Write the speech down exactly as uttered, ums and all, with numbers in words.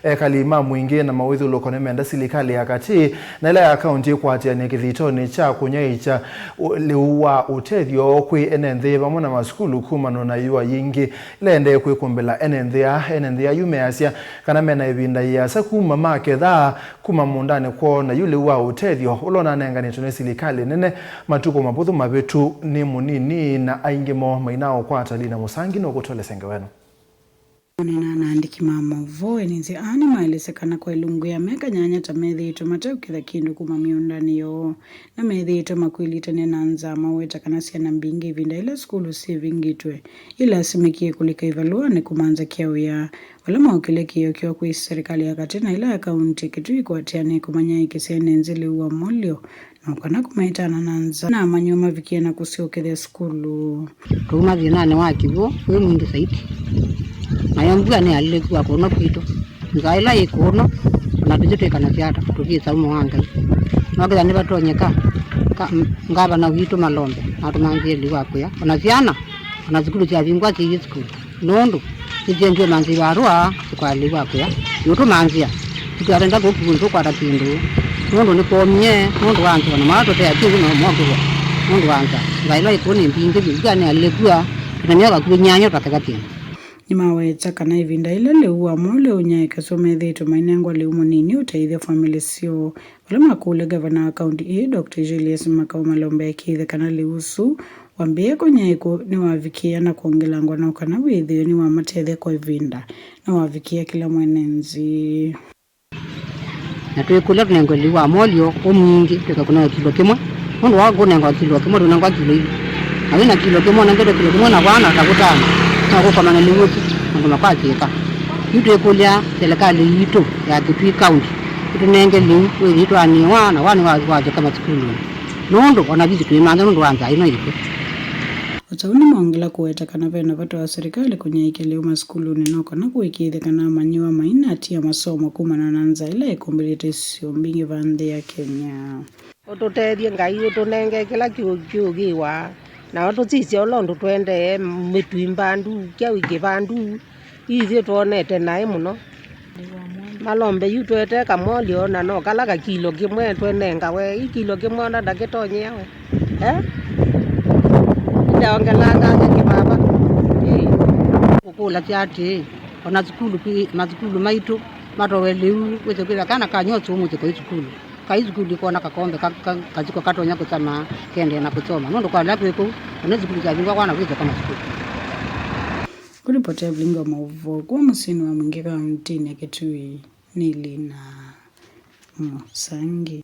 Ekali ma mũingĩ na mawĩthyũlũko nĩmenda silikalĩ ya katĩ na ĩla ya kaunti ĩkwatĩanĩe kĩthitonĩ kya kũnyaĩĩkya ũ-, lĩu wa ũtethyo kwĩ ene nthĩ vamwe na masukulu kumana na yũa yingĩ ĩla ĩendee kwĩkũmbĩla ene nthĩ aa. Ene nthĩ aa yu measya kana mena ĩvinda yĩasa kuma maketha kuma mũũndanĩ kwoo, na yu lĩu wa ũtethyo ũla ũnanenganĩtwe nĩ silikalĩ nene matukũ mavũthũ mavĩtu nĩ mũnini, na aingĩ moo mainaũkwata. Lina Mũsangi nũkũtũelesya ngewa ĩno. Kũneena na aandĩki ma maũvoo, ene nthĩ aa nĩmaelesya kana kwa ĩlungu ya myaka nyanya ta methĩĩtwe mateũketha kĩndũ kuma mĩũndanĩ yoo, na methĩĩtwe makwĩlitany'a na nzaa, maweta kana syana mbingĩ ĩvinda yĩla sukulu syĩvingĩtwe, ilasimĩkie kũlika ivalũanĩ kũmanza kĩa wĩa. Vala maokĩlya kĩĩo kyoo kwĩ silikalĩ ya katĩ na ĩla ya kaunti, kĩtui kwatĩanĩe kũmanya ĩkĩsya ene nthĩ lĩu wa molyo, na kana kũmaĩtana na nza na amanyĩw'a mavikie na kũsyokethya sukulu. Twauma thĩnanĩ wa kĩw'ũ wĩ mwingĩ saiti, nayo mbua nĩyalile kw'a kũno kwitũ. Nzaa ĩla yĩ kũno, ona tũthyũ twĩkanasya ata tũkĩsa ũmo wa Ngai. Nokĩtha nĩvatonyeka ka, ngavana witũ Malombe natũmanthĩe lĩu wa kũya, ona syana, ona sukulu syavingwa syĩilyĩ sukulu. Nũndũ nĩsyendie manzĩwa arũa, tũkalĩw'a kũya. Yũtũmanzĩa, tũtiatenda kũkua tũkwata kĩndũ, nũndũ nĩkwomie nũndũ wa nzĩa, na mala tũtea kĩw'ũ na mokĩw'a nũndũ wa nzaa. Nzaa ĩla ĩkũũ nĩ mbingĩ vyũ, nĩyalile kw'a, twĩna myaka vakuvĩ nyanya tũtaketha kĩndũ. Nĩmaweta kana ĩvinda yĩla lĩu wa molyo ũnyaĩĩkasya methĩĩtwe mainengwa lĩu mũnini ũteĩthya famĩlĩ syoo. Vala makũlya ngavana wa kaunti ĩĩ, Doctor Julius Makau Malombe ekĩĩthe kana lĩu ũsu wambĩĩa kũnyaĩĩkwa nĩwavikĩĩa na kwongelangwa, no kana wĩthĩe nĩwamatethya kwa ĩvinda, nĩwavikĩĩa kĩla mwene nzĩ. Na twĩkũlya tũnengwe lĩu wa molyo ũmwingĩ, tũkakũnengwa kilo kĩmwe. Nũndũ wa kũnengwa kilo kĩmwe, tũnengwa kilo ilĩ. Na wĩna kilo kĩmwe, ũnengetwe kilo kĩmwe na vana ta kũtano, no kũkomana lĩu ũsu, maũndũ makwakĩĩka. Yu twĩkũlya selekalĩ yitũ ya Kitui County ĩtũnenge lĩu wĩthĩe twanĩwa na wanĩwa wasyoka masukulunĩ, nũndũ ona visi twĩmantha nũndũ wa nzaa ĩno yitũ. O ta ũu nĩmaongela kũweta kana ve na vata wa silikalĩ kũnyaĩĩkya lĩu masukulunĩ, no kana kũĩkĩĩthya kana amanyĩw'a mainatia masomo kumana na nzaa ĩla ĩkũmbĩlĩte isio mbingĩ va nthĩ ya Kenya. Ũtũtethye Ngai, ũtũnenge kĩla kĩũ-, kĩũkĩwa, na ũtũsisye ũla ũndũ tũendee, mĩtwi mbandu, kyaũ kĩvandu, ithyĩ twonete naĩ mũno. Malombe yu twete kamolyo, na no kala kakilo kĩmwe twenengawe, ikilo kĩmwe ona ndakĩtonyea we. Eh? Ndaongelanga nge kĩvava. Ĩĩ. Kũkũlasya atĩĩ, ona sukulu kwĩ, masukulu maitũ matowe lĩu, wĩse kwĩthĩa kana kanywa ũsũmũsye koi sukulu. Kai sukulu ikona kakombe ka, ka, kasiko katonya kũsama, kendee na kũsoma. Nũndũ kwa ĩla twĩ kũu, ona sukulu syavingwa kwana kwĩsyoka masukulu. Kũlipotĩa vilingi wa maũvoo kuma mũsyĩnĩ wa Mwingĩ kauntinĩ ya Kitui, nĩ Lina Mũsangi.